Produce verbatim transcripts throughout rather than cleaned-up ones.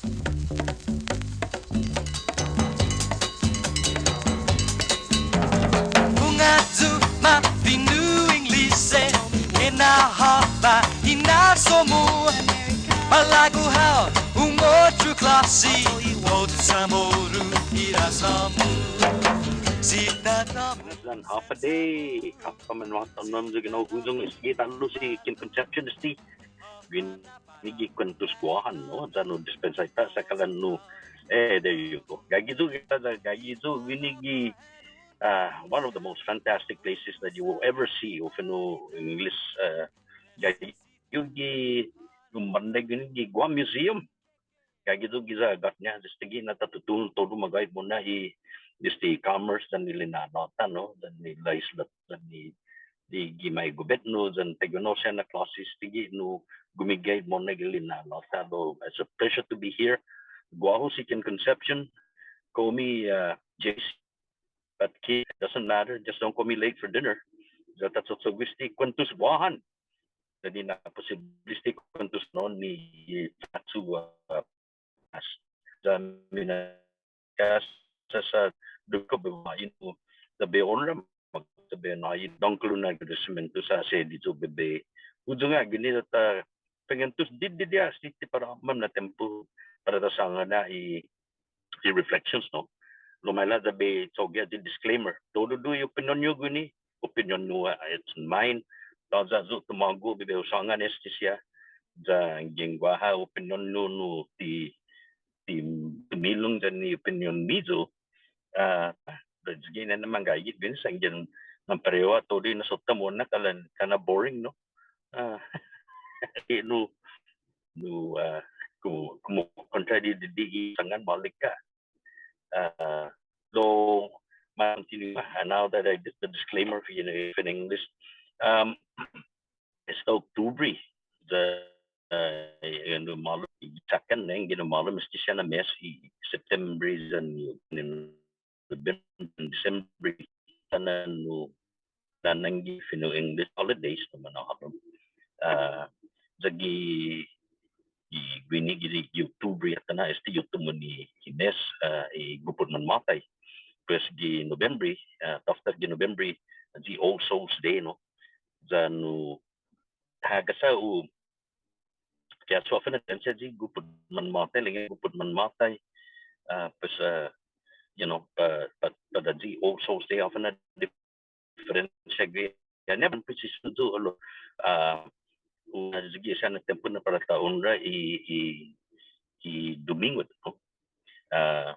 Hu ngga'cho' ma fino' Inglese, enao håfa hinasso-mu. Malago' hao un otro klåse, otro CHamoru hinasso-mu. Si Tatå-mu. Buenas yan håfa adai, håfa mañaina-ta, hamyo, hu ngga'chong-, hu ngga'chong esti ta'lo si Kim Concepcion esti. Guini gi kuentos Guåhan, no? Ya nu dispensa hit sa' kalan nu, eh, there you go. Gaige yu', gaige yu', guini gi, uh, one of the most fantastic places that you will ever see, o fino' English, uh, gaige yu' gi, guini gi Guam Museum. Gaige yu' giya Gotcha, desde gi na ta tutuhon todu, magåhet mo'na i, desde commerce yan i lina'la'-ta, no? Yan i la isla, yan i, i gi mås gobetno, yan taiguenao siha na klåse, desde gi nu gumige hit mo'na gi lina'la'-ta, lao, it's a pleasure to be here. Guåhu si Kim Concepcion, call me, uh, J C, but Kim, doesn't matter, just don't call me late for dinner. Ya ta cho'gue esti kuentos Guåhan. Yan i na posible esti kuentos, no, ni Fatu, uh, as. Ya minagåhet sa' dukko' bai hu, inu, ya bai onra, ya bai nå'i dångkolo na agradesimiento sa' esti yu' bai, bai. Hu ngga'chong guini ya ta fanguentos didide' esti para åpmam na tiempo para ta sångan i i reflections, no? Lao maila' ya bai cho'gue i disclaimer. Todu i opinion-hu guini, opinion-hu, uh, it's mine. Tåya' yu' tumågo' bai hu sångan esti siha. Ya yanggen guaha opinion-hu nu ti, ti tumilong yan i opinion-miyu. Uh, ya gi na manggaige guini sa' yanggen manparehu todu i nasotta mo'na kalan, kinda boring, no? Uh, i nu, nu, uh, komu, komu kontra di, di, di sångan maolek ha'. Uh, lao, ma continue, uh, now that I did the disclaimer for you in English, um, esta Octubre, the, uh, yanggen humålom, second, yanggen humålom esti siha na mes, i September yan i, i November, December, yan nu, yan yanggen fino' English holidays, no, manhålom. Uh, ya gi, gi guini gi, gi Octubre, ya ta nå'i esti i uttimo ni, ni mes, uh, i Gupot Manmåtai. Pues gi November, uh, after gi November, i All Souls Day, no. Ya nu, håfa sa' u, Ti ayu håfa na diferensia i Gupot Manmåtai, ilek-ña Gupot Manmåtai, uh, pues, uh, you know, pa, pa, para i All Souls Day, håfa na diferensia guihi. Ya, ni ha presisu yu', lao, uh, un ayu guihi siha na tiempo na para ta onra i, i, i Dumingu, no? Uh,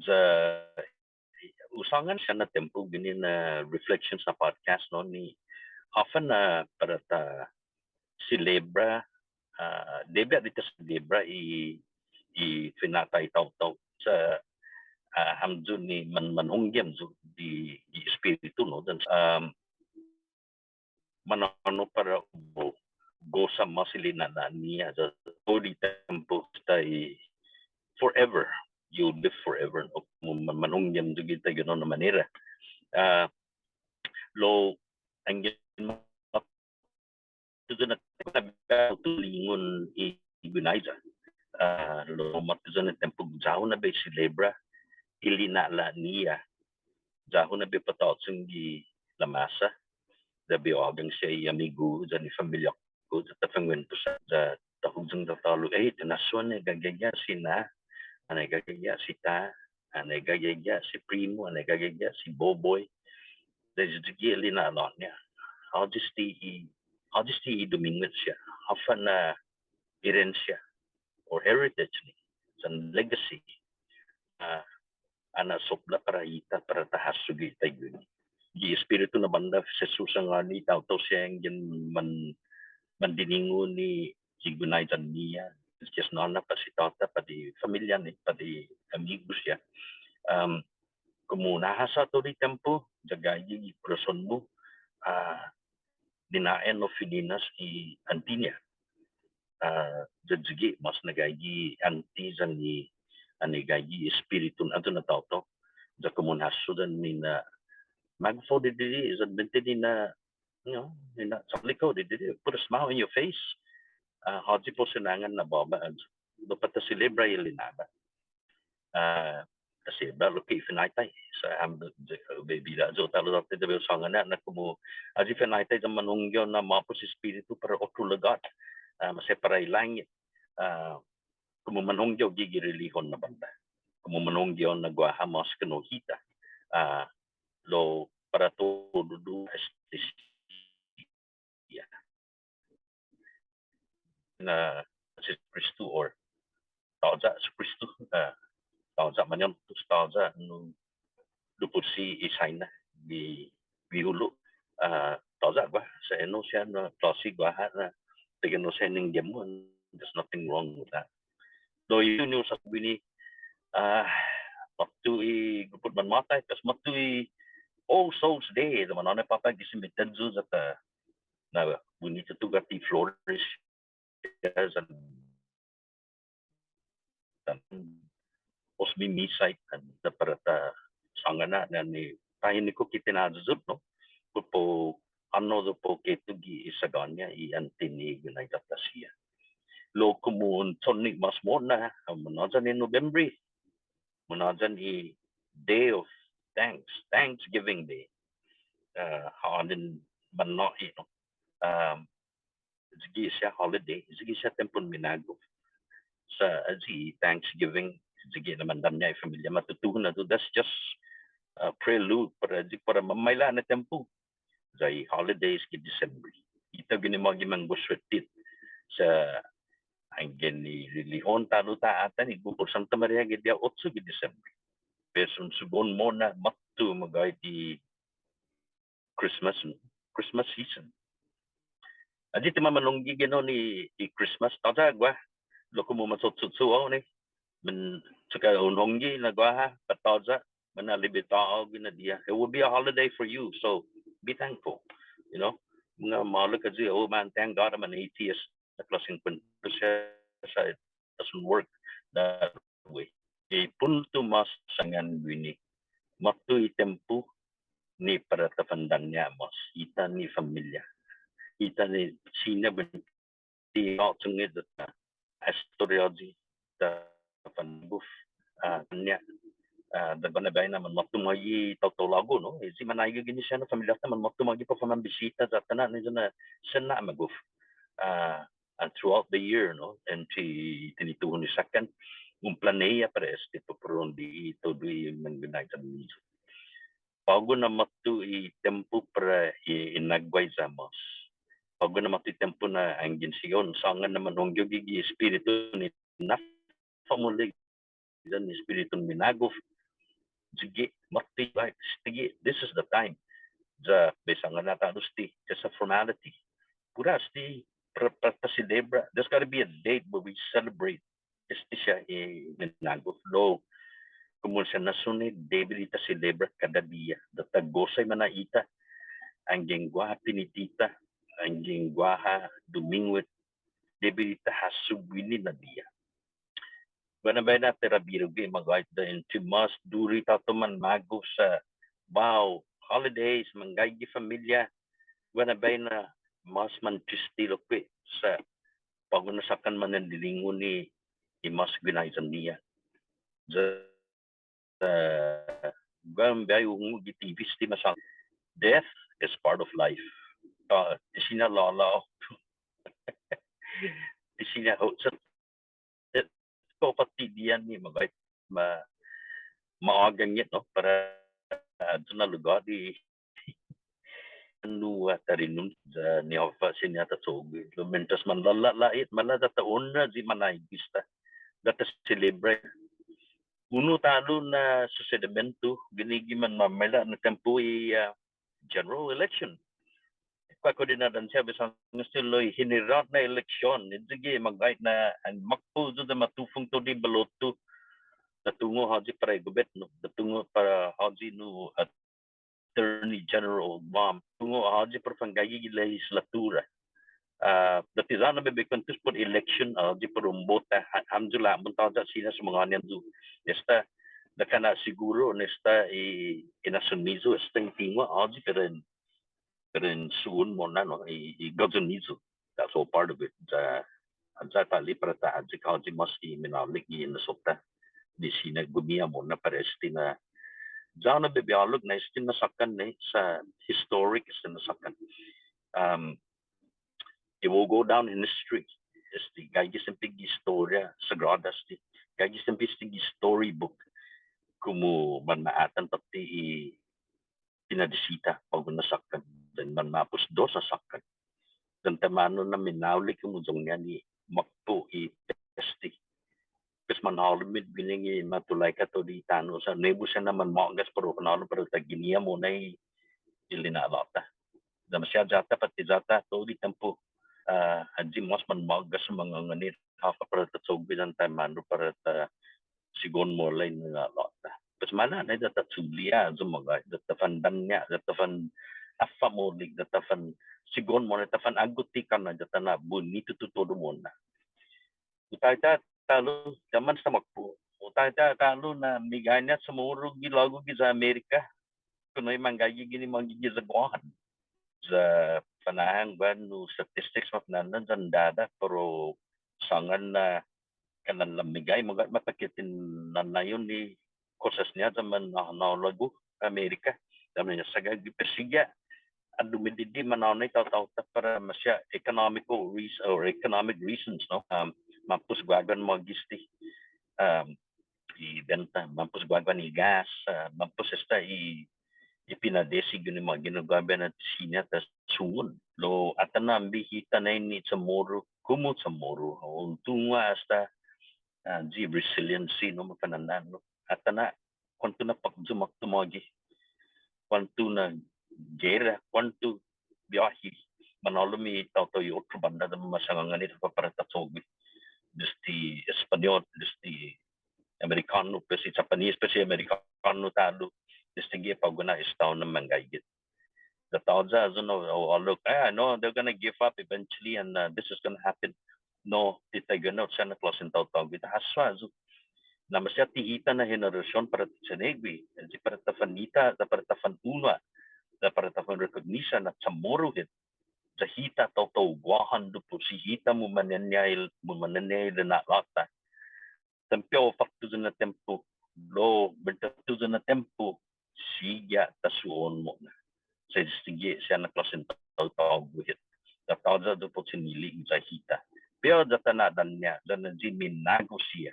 ya, hu sångan siha na tiempo guini na reflections na podcast, no, ni håfa na para ta selebra, ah, debi di ta selebra i, i finatto i taotao sa', ah, hamyo ni man, manhongge hamyo di, di espiritu, no, yan, um, manhånao para u gosa mås i lina'la'-ñiha, ya todu i tiempo esta i forever. You live forever, no? Mu-, man-, manhongge hamyo gi taiguenao na manera. Ah, lao, anggen ma-, tutuhon na tiempo na bai hu tulingon i, i ginaiya. Ah, lao, ma tutuhon na tiempo ya-hu na bai selebra i lina'la'-ñiha. Ya-hu na bai patå'chong gi lamasa, ya bai ågang siha i amigu, yan i familia-ku, ya ta fanguentos, ya ta huyong ya ta ta'lo, "Ey, tinasso, anai gaige si na, anai gaige si ta, anai gaige si primo, anai gaige si boboy." Ya ayu guihi i lina'la'-ña. Ayu esti i, ayu esti i dumingu siha. Håfa na erensia or heritage ni, yan legacy, ah, ha na'sopla para hita, para ta hasso gi taiguini. Gi espiritu na bånda sesso sangåni taotao siha yanggen man, mandiningu ni i ginaiyan-ñiha, si nåna pat si tåta pat i familia-ña, pat i amigu siha. Um, komu na'hasa' todu i tiempo, ya gaige gi korason-mu, ah, dina'en o fininas i ånte-ña. Ah, ya ayu guihi mås na gaige ånte yan i, anai gaige espiritu na ayu na taotao. Ya komu un hasso yan ni na magfåtto didide', yan buente ni na, you know, ni na chålek hao didide', put a smile in your face. Ah, håyi para u sinangan na båba ayu. lao para ta selebra i lina'la'. Ah, ta selebra lokkue' i finaitai. Sa' ham, bai bira yu' ta'lo tåtte debi u sångan na, na komu ayu i finaitai ya manhongge na måpos i espiritu para otro lugåt. Ah, maseha para i langet. Ah, komu manhongge gi, gi relihiyon na bånda. Komu manhongge na guaha mås kinu hita. Ah, lao para todu este siha. Na Jesukristu or tåya' Jesukristu, ah, tåya' mañåtu, tåya' nu duput si i Saina gi, gi hulo', ah, tåya' guaha, sa' ennao siha na klåsi guaha na, taiguini siha nengge-mu, and there's nothing wrong with that. Lao i unu sa' guini, ah, måtto i grupu manmåtai, pues måtto i All Souls Day, ya manå'gue påpa' gi simbiten yu' ya ta, na, bunitu tåtte i flores, ya sa' ta, pues mi, mi sa' i, ya para ta sångan na, na ni, ta hiniko ki tinayuyot, no? Put på'go, annai ya på'go tuge' i Sagånia i anti ni guinaiya-ta siha. Lao komu un tånge' mås mo'na, munhåyan i Nobembre, munhåyan i Day of Thanks, Thanksgiving Day. Ah, ha'ånen månå'i, no? Um, sigi siha holiday, sigi siha tiempon minagof. Sa' ayu i Thanksgiving, sigi na mandaña' i familia matutuhon na, that's just a prelude para, ayu para mamaila' na tiempo. Ya i holidays gi Disembre. Hita guini mågi mangoswettit. Sa' anggen i relihiyon ta'lo ta atan i grupu Santa Maria gi dia otso gi Disembre. Pues un sugon mo'na måtto magåhet i Christmas, Christmas season. Ayu ti manhongge guini i, i Christmas, tåya' guaha, lao komu macho'cho'cho' hao ni, men, sa' ka un hongge na guaha, pat tåya', mana'libre hao guini na diha. It will be a holiday for you, so be thankful, you know. Mungnga maolek ayu, oh man, thank God I'm an atheist. Sa' klåsen kuentos siha, sa' it doesn't work that way. I punto mås sångan guini, måtto i tiempo ni para ta fandaña' mås, hita ni familia. Hita ni siña buente hao tungo' ya ta estoria ayu, ta fanmagof, ah, ña, ah, ya guaha na biahi na manmåtto mågi taotao lågu, no? Ayu i manaigo guini siha na familia-ta manmåtto mågi para u fanbisita, ya ta na'an ayu na sen na'magof. Ah, and throughout the year, no? And ti, tinituhon i sakkan, un planeha para este, para un di, todu i mangguinaiya ayu. På'go na måtto i tiempo para i, i inaguai ya mås. På'go na måtto i tiempo na anggen siha un sångan na manhongge gi, gi espiritu ni na'fa'maolek yan i espiritun minagof. Sigi, måtto i, like, sigi, this is the time. Ya bai sångan na ta'lo este, just a formality. Puru este, para, para ta selebra. There's gotta be a date where we celebrate este siha i minagof. Lao, komu siha na rason ni debi di ta selebra kada diha. Ya ta gosa i mana'ita. Anggen guaha piniti-ta. Anggen guaha dumingu, debi di ta hasso guini na diha. Guaha na biahi na ti ra bira gue' magåhet ya entre mås duru i taotao manmagof sa', wow, holidays, manggaige familia. Guaha na biahi na mås mantriste lokkue' sa' på'go na såkkan mandilingu ni i mås guinaiya-ñiha. Ya, eh, guaha na biahi hu hungok gi T V este masångan, death is part of life. Ah, ti siña låla'la'. Ti siña hu, sa' kao påtte diha ni magåhet ma, ma ågang hit, no, para, ah, ayu na lugåt i nu, ah, ta rinun, ah, ni håfa siña ta cho'gue. Lao mientras manlåla'la' hit, maila' ya ta onra i manaigo-ta. Ya ta selebra. Unu ta'lo na susedimiento, guini gi manmamaila' na tiempo i, ah, general election. Kao ko'dinan siha bai sångan este, lao i hinirot na eleksion, ayu gi magåhet na an makpo' yu' ya matufong todu i baloto. Ya tungo' håyi para i gobetno, ya tungo' para håyi nu Attorney General, um, tungo' håyi para fanggaige gi lehislatura. Ah, ya ti ya-hu na bai, bai kuentos put eleksion, ah, håyi para un bota, ha-, hamyo la'mon tåya' siña sumangåni hamyo. Esta, ya kana' siguru, esta i, i nasion-miyu, esta i tingua', håyi para en, para en su'on mo'na, no, i, i goyot-miyu. That's all part of it. Ya, Ayu ta'lo para ta ayek håyi mås i minaolek gi hinasso-ta. Ni siña gumi ha' mo'na para este na, ya na bai hu ålok na este na såkkan ni sa' historic este na såkkan. Um, it will go down in history. Este, gaige siempre gi historia sagrada este. Gaige siempre este gi storybook. Komu man ma atan tåtte i pinadesi-ta på'go na såkkan, yan man ma'pos dos na såkkan. Yan taimanu na minaolek komu yanggen i makpo' i peste. Pues manhålom hit guini i matulaika todu i tano', sa' nuebu siha na manma'gas para u fanhålom para ta gini ha' mo'na i lina'la'-ta. Ya maseha ya-ta, påtte ya-ta todu i tiempo, ah, håyi mås manma'gas mangångani håfa para ta cho'gue yan taimanu para ta sigi mo'na i lina'la'-ta. Pues maila' nai ya ta chule' ayu, magåhet, ya ta fandanña', ya ta fan håfa maolek, ya ta fan sigi mo'na, ya ta fan agote kånna', ya ta na'bunitu todu mo'na. Hu taitai ta'lo, ya man esta makpo'. Hu taitai ta'lo na meggaiña Chamoru gi lågu giya Amerika. Kinu i manggaige guini mågi giya Guåhan. Ya fanhåyan guini statistics mafa'nå'an yan data, pero sångan na kalan lameggai, magåhet, matakit i nånan ni kosas-ña ya man, ah, na'lågu Amerika. Ya man ya saga gi pesiga. Adu mididi' manhånao i taotao-ta para maseha economical reas-, or economic reasons, no? Um, mampos guaguan mågi este, um, i benta, mampos guaguan i gas, ah, mampos esta i, i pinadesi guini mågi na guaguan na siña ta sungon. Lao atan na bai hita nai ni Chamoru, komu Chamoru, un tungo' esta, ah, i resiliency, no, mafa'nå'an, no. Atan na kuånto na påkyo måtto mågi. Kuånto na gera, kuånto biåhi manhålom i taotao i otro bånda ya masangångani håfa para ta cho'gue. Desde Españot, desde Amerikånu, pues i Japanese, pues i Amerikånu ta'lo, desde gi på'go na estaon na manggaige. Ya tåya' ayu na, oh, oh, look, ah, no, they're gonna give up eventually and, uh, this is gonna happen. No, ti taiguenao siha na klåsen taotao guiya. Hasso ayu. Na maseha ti hita na henerasion para ta chanegue, ya para ta fanhita, ya para ta fanhunua, ya para ta fanrekognisa na Chamoru hit. Ya hita taotao Guåhan, dipotsi hita mumañaña i, mumañaña i lina'la'-ta. Tiempo, fåtto ayu na tiempo, lao, bente ayu na tiempo, sigi ha' ta su'on mo'na. Sa' este gi siha na klåsen taotao guiya. Ya tåya' dipotsi ni li'e' ya hita. Pero ya ta na'danña', ya nå'i minagosia.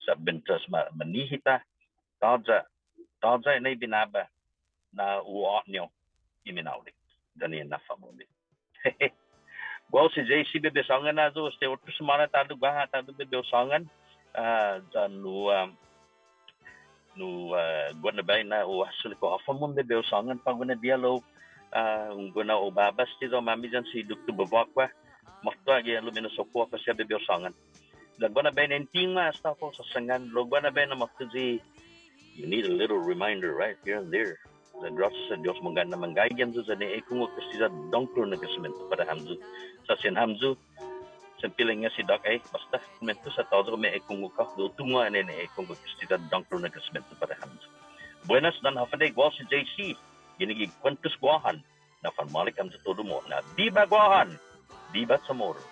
Sa' mientras ma-, manhita, tåya', tåya' nai binaba na u åñao i minaolek. Yan i na'fa'maolek. Guåhu si J C, bai hu sångan ayu, este otro semåna ta'lo, guaha ta'lo bai hu sångan. Ah, yan nu, ah, nu, ah, guaha na biahi na u hasso lokkue' håfa mohon bai hu sångan på'go na diha lao, ah, un guaha na u babas ti ya-hu mami yan si Doktor Bevacqua. Måtto ha' gi hilo' Minnesota håfa siha bai hu sångan. Lao guaha na biahi na en tiningo' esta håfa hu såsangan, lao guaha na biahi na måtto i, you need a little reminder, right, here and there. Sa' gråsias a Dios, mangga' na manggaige hamyo, sa' ni ekungok este ya dångkolo na agradesimiento para hamyo. Sa' sin hamyo, sen pilinga si Doc, eh, båsta, momentu sa' tåya' hu ekungok hao, lao tungo' ha' nai ni ekungok este ya dångkolo na agradesimiento para hamyo. Buenas yan håfa adai, guåhu si J C, guini gi Kuentos Guåhan, na fanmaolek hamyo todu mo'na. Biba Guåhan! Biba Chamoru!